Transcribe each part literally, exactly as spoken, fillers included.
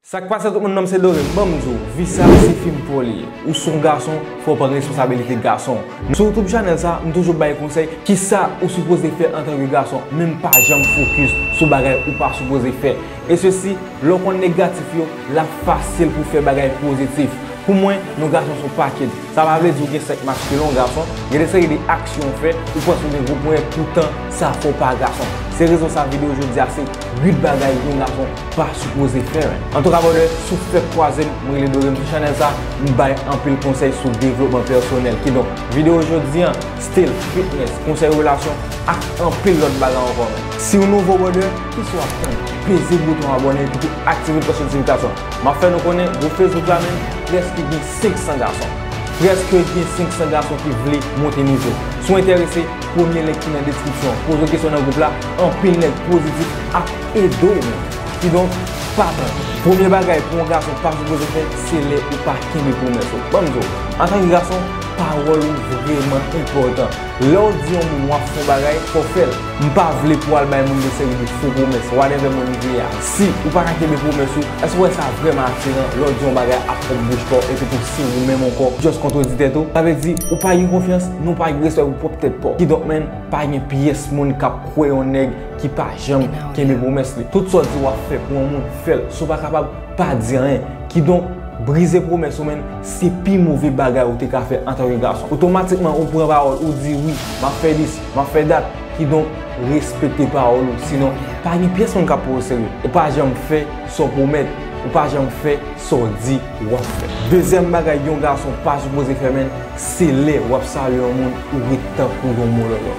Sa k pase tout moun, non m se Dorem. Ban m di w, vi sa se fim pou li ye. Ou se yon gason, fò w pran responsabilite gason w. Sou YouTube chanèl sa, m toujou bay konsèy kisa ou sipoze fè antanke gason, men m pa janm fokis sou bagay ou pa sipoze fè. E sesi, lè w konn negatif yo, l ap fasil pou w fè bagay pozitif. Pou mwen, yon gason se yon pakèt. Sa pa vle di w gen sèks maskilen, yon gason, gen de seri de aksyon w fè, ou panse w gen gwo ponyèt, poutan sa fè w pa gason. Se rezon sa videyo jodi a se uit bagay yon gason pa sipoze fè, men. Antouka, brother, si w fèk kwaze m, mwen rele Dorem sou chanèl sa, m bay anpil konsèy sou devlopman pèsonèl. Kidonk, videyo jodi a, style, fitness, konsèy relasyon, ak anpil lòt bagay ankò, men. Si w nouvo, brother, kisa w ap tann? Peze bouton abòne epi tou aktive klòch notifikasyon. M ap fè nou konnen, gwoup Facebook la, men, prèske gen senk san gason. Prèske gen senk san gason ki vle monte nivo. Si w enterese, premye link ki nan deskripsyon. Poze w kesyon nan gwoup la, anpil nèg pozitif ap ede w, men. Kidonk, pa tann. Premye bagay pou yon gason pa sipoze fè, se lè ou pa kenbe pwomès ou. Ban m di w, antanke gason, pawòl ou vrèman enpòtan. Lè w di yon moun w ap fè yon bagay, fò w fè l. M pa vle pou w al bay moun de seri de fo pwomès, whatever moun li ye a. Si ou pa ka kenbe pwomès ou, èske w wè sa vrèman atiran lè w di yon bagay ap pwòp bouch pa w epi tou si ou menm ankò just kontredi tèt ou? Sa vle di ou pa gen konfyans, men w pa gen respè pou pwòp tèt pa w. Kidonk, men, pa gen pyès moun k ap kwè yon nèg ki pa janm kenbe pwomès li. Tout sa w di w ap fè pou yon moun, fè l. Si w pa kapab, pa di anyen. Kidonk, brize pwomès ou, men, se pi move bagay ou te ka fè antanke gason. Otomatikman, ou pran pawòl, ou di, "Wi, m ap fè dis, m ap fè dat." Kidonk, respekte pawòl ou, sinon, pa gen pyès moun k ap pran w serye. Ou pa janm fè sa w pwomèt, ou pa janm fè sa w di w ap fè. Dezyèm bagay yon gason pa sipoze fè, men, se lè w ap salye yon moun, ou ret tankou yon molòlò.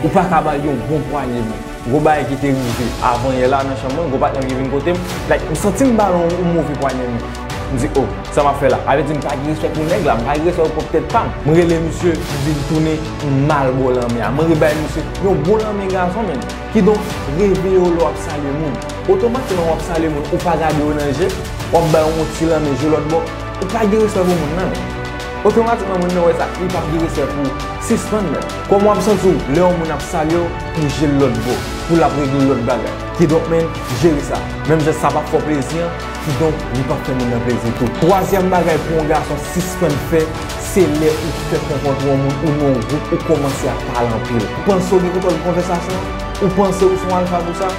Ou pa ka ba l yon bon pwanye men. Gwo bagay ki te rive avan yè la nan chanm mwen, gwo patnè m ki vin kote m, like, m santi m ba l yon, yon move pwanye men. M di, "Oh, sa m ap fè la?" Sa vle di m pa gen respè pou nèg la, m pa gen respè pou pwòp tèt pa m. M rele misye, m di l tounen, m al bò lanmè a. M rebay misye yon bon lanmè gason, men. Kidonk, reveye w lè w ap salye moun. Otomatikman, w ap salye moun, ou pa gade yo nan je, w ap ba yo yon ti lanmè je lòt bò, ou pa gen respè pou moun nan, men. Otomatikman, moun nan wè sa, li p ap gen respè pou ou. Sispann, men. Kòman w ap santi w lè yon moun ap salye w, pou je l lòt bò, pou l ap regle lòt bagay? Kidonk, men, jere sa. Menm jan sa p ap fè w plezi an, kidonk, li p ap fè moun nan plezi tou. Twazyèm bagay pou yon gason sispann fè, se lè ou fèk rankontre yon moun, ou nan yon gwoup, ou kòmanse ap pale anpil. Ou panse w gen kontwòl konvèsasyon an? Ou panse ou se yon alfa pou sa?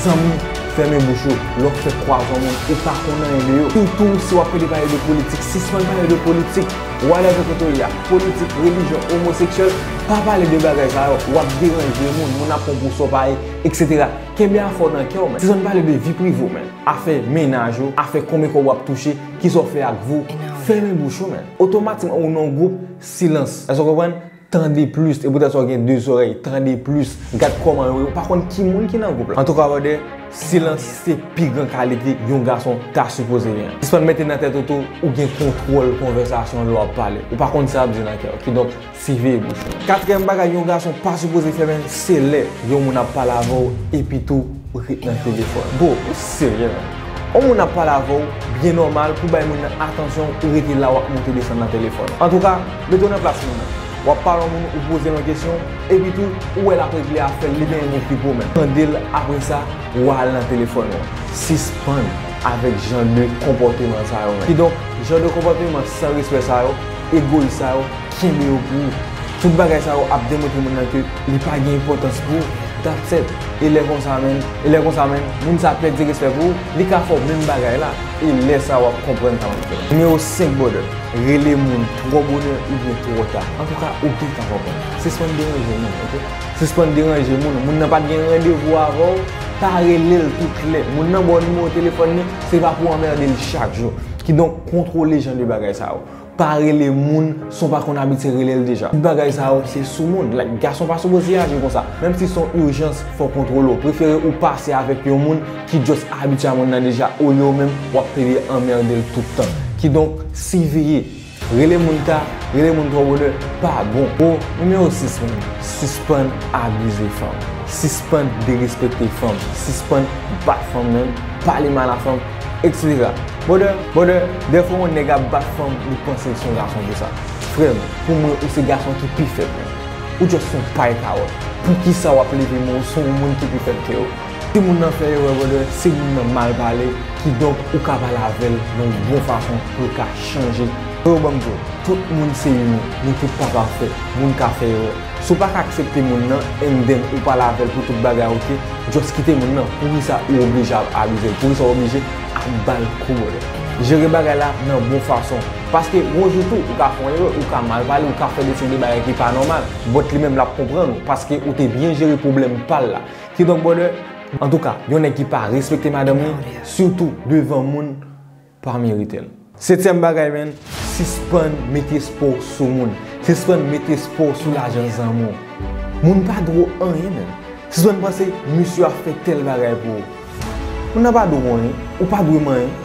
Zanmi, fèmen bouch ou. Lè w fèk kwaze yon moun, ou pa konn anyen de yo. Sitou si w ap pede pale de politik, sispann pale de politik. Whatever kote w ye a, politik, relijyon, omoseksyèl, pa pale de bagay sa yo. W ap deranje moun, moun ap pran w pou sa w pa ye, etsetera. Kenbe afè w nan kè w, men. Sispann pale de vi prive w, men. Afè mennaj ou, afè konbyen kòb w ap touche, kisa w fè ak vi w. Fèmen bouch ou, men. Otomatikman, ou nan yon gwoup, silans. Èske w konprann? Tande plis, e poutèt sa w gen de zòrèy, tande plis, gad kòman yo ye, ou pa konn ki moun ki nan gwoup la. Antouka, brother, silans se pi gran kalite yon gason ta sipoze gen. Sispann mete nan tèt ou tou, ou gen kontwòl konvèsasyon lè w ap pale. Ou pa konn sa y ap di nan kè w. Kidonk, siveye bouch ou. Katriyèm bagay yon gason pa sipoze fè, men, se lè yon moun ap pale avè w, epi tou, ou ret nan telefòn. Bro, ou serye, men. Yon moun ap pale avè w, byen nòmal, pou bay moun nan atansyon, ou rete la, w ap monte desann nan telefòn. Antouka, mete w nan plas moun nan. W ap pale yon moun, ou poze l yon kesyon, epi tou, ou wè l ap regle afè l, li pa menm okipe w menm. Tande l, apre sa, w al nan telefòn ou an. Sispann avèk jan de konpòteman sa yo, men. Kidonk, jan de konpòteman san respè sa yo, egoyis sa yo, kenbe yo pou ou. Tout bagay sa yo ap demontre moun nan ke li pa gen enpòtans pou ou. That's it. E lè konsa, men, e lè konsa, men, moun sa pèdi respè pou ou, li ka fè w menm bagay la. E lè sa, w ap konprann sa m ap fè. Nimewo senk, brother. Rele moun twò bonè oubyen twò ta. Antouka, ou gentan konprann. Sispann deranje moun, oke? Sispann deranje moun. Moun nan pa t gen randevou avè w, pa rele l tout lè. Moun nan ba w nimewo telefòn li, se pa pou w anmède l chak jou. Kidonk, kontwole jan de bagay sa yo. Pa rele moun san w pa konn abitye rele l deja. Tout bagay sa yo, se sou moun. Like, gason pa sipoze aji konsa. Menm si se yon ijans, fò w kontwole w. Prefere ou pase avèk yon moun ki just abitye a moun nan deja, olye w menm, w ap plede anmède l tout tan. Kidonk, siveye. Rele moun ta, rele moun twò bonè, pa bon. Bon, nimewo sis, men, sispann abize fanm. Sispann derespekte fanm. Sispann bat fanm, men, pale mal a fanm, etsetera. Brother, brother, dèfwa yon nèg ap bat fanm, li panse l se yon gason pou sa. Frè m, pou mwen, ou se gason ki pi fèb, men. Ou just se yon pay kawòt. Poukisa w ap leve men w sou yon moun ki pi fèb ke ou? Si moun nan fè erè, brother, si moun nan mal pale, kidonk ou ka pale avè l nan yon bon fason pou l ka chanje. Freo, ban m di w, tout moun se imen, nou tout pa pafè, moun ka fè erè. Si w pa ka aksepte moun nan, and then ou pale avè l pou tout bagay, ok, just kite moun nan. Poukisa ou oblije ap abize l? Poukisa w oblije ap ba l kou, brother? Jere bagay la nan bon fason. Paske yon jou tou, ou ka fè yon erè, ou ka mal pale, ou ka fè de seri de bagay ki pa nòmal. But li menm l ap konprann ou, paske ou te byen jere pwoblèm pa l la. Kidonk, brother, antouka, yon nèg ki pa respekte madanm li, sitou devan moun, pa merite l. Setyèm bagay, man, sispann mete espwa w sou moun. Sispann mete espwa w sou lajan zanmi w. Moun pa dwe w anyen, man. Sispann panse misye ap fè tèl bagay pou ou. Moun nan pa dwe w anyen, ou pa dwe m anyen,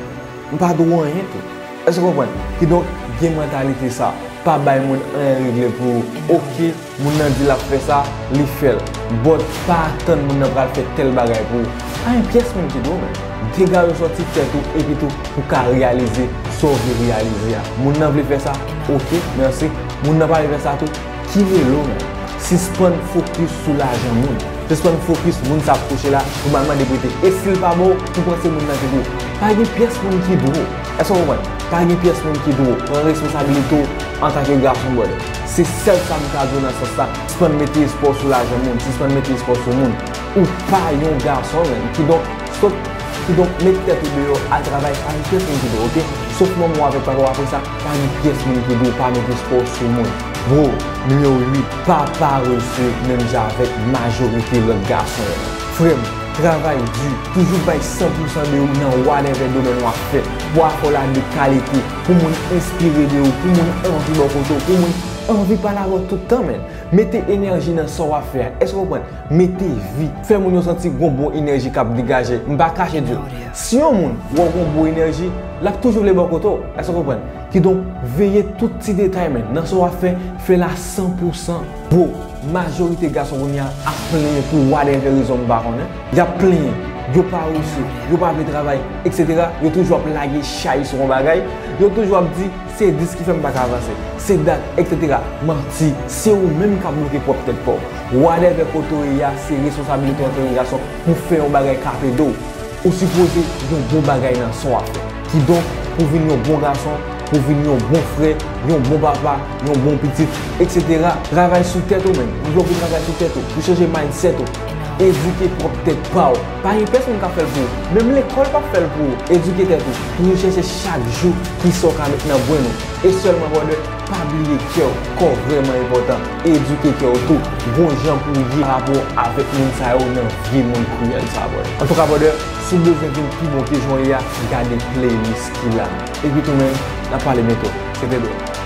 m pa dwe w anyen tou. Èske w konprann? Kidonk, gen mantalite sa. Pa bay moun anyen regle pou ou. Ok, moun nan di l ap fè sa, li fè l. But pa atann moun nan pral fè tèl bagay pou ou. Pa gen pyès moun ki dwe w, man. Degaje w sòti tèt ou, epi tou, pou w ka reyalize sa w vle reyalize a. Moun nan vle fè sa, ok, mèsi. Moun nan pa vle fè sa tou, kile l, man. Sispann fokis sou lajan moun. Sispann fokis moun sa ap touche la pou m al mande prete. E si l pa ba w, ou panse moun nan ki dwe w. Pa gen pyès moun ki dwe w. Èske w konprann? Pa gen pyès moun ki dwe w. Pran responsabilite w antanke gason, brother. Se sèl sa m ka di w nan sans sa. Sispann mete espwa w sou lajan moun. Sispann mete espwa w sou moun. Ou pa yon gason, man. Kidonk, sot, kidonk, met tèt ou deyò, al travay, pa gen pyès moun ki dwe w, ok? Sof manman w avèk papa w, apre sa, pa gen pyès moun ki dwe w, pa mete espwa w sou moun. Bro, nimewo uit, pa parese menm jan avèk majorite lòt gason yo. Frè m, travay di, toujou bay san pou san de ou nan whatever domèn w ap fè. Pwa fè w la de kalite, pou moun enspire de ou, pou moun anvi bò kote w, pou moun anvi pale avè w tout tan, man. Mete enèji nan sa w ap fè a. Èske w konprann? Mete vi. Fè moun yo santi gon bon enèji k ap degaje. M pa kache di w. Si yon moun wè w gon bon enèji, l ap toujou vle bò kote w. Èske w konprann? Kidonk, veye tout ti detay, man. Nan sa w ap fè, fè l a san pou san. Bro, majorite gason kounye a ap plenyen pou whatever rezon m pa konnen. Y ap plenyen. Yo parese, yo pa vle travay, etsetera. Yo toujou ap lage chay sou yon bagay. Yo toujou ap di, se dis ki fè m pa ka avanse. Se dat, etsetera. Manti, se ou menm k ap bloke pwòp tèt pa w. Whatever kote w ye a, se responsabilite w antanke gason pou w fè yon bagay k ap ede w. Ou sipoze yon bon bagay nan sa w ap fè. Kidonk, pou w vin yon bon gason, pou w vin yon bon frè, yon bon papa, yon bon pitit, etsetera, travay sou tèt ou menm. Ou dwe travay sou tèt ou, pou chanje mindset ou. Edike pwòp tèt pa w. Pa gen pèsonn k ap fè l pou ou. Menm lekòl p ap fè l pou ou. Edike tèt ou. Pou w chèche chak jou kisa w ka met nan brenn ou. E sèlman, brother, pa bliye kè w. Kò w vrèman enpòtan. Edike kè w tou. Gon jan pou w ye parapò avèk moun sa yo nan vye monn kriyèl sa, brother. Antouka, brother, si w bezwen vin pi bon ke jan w ye a, gade playlist ki la. Epi tou, man, n ap pale byento. Se te dwe.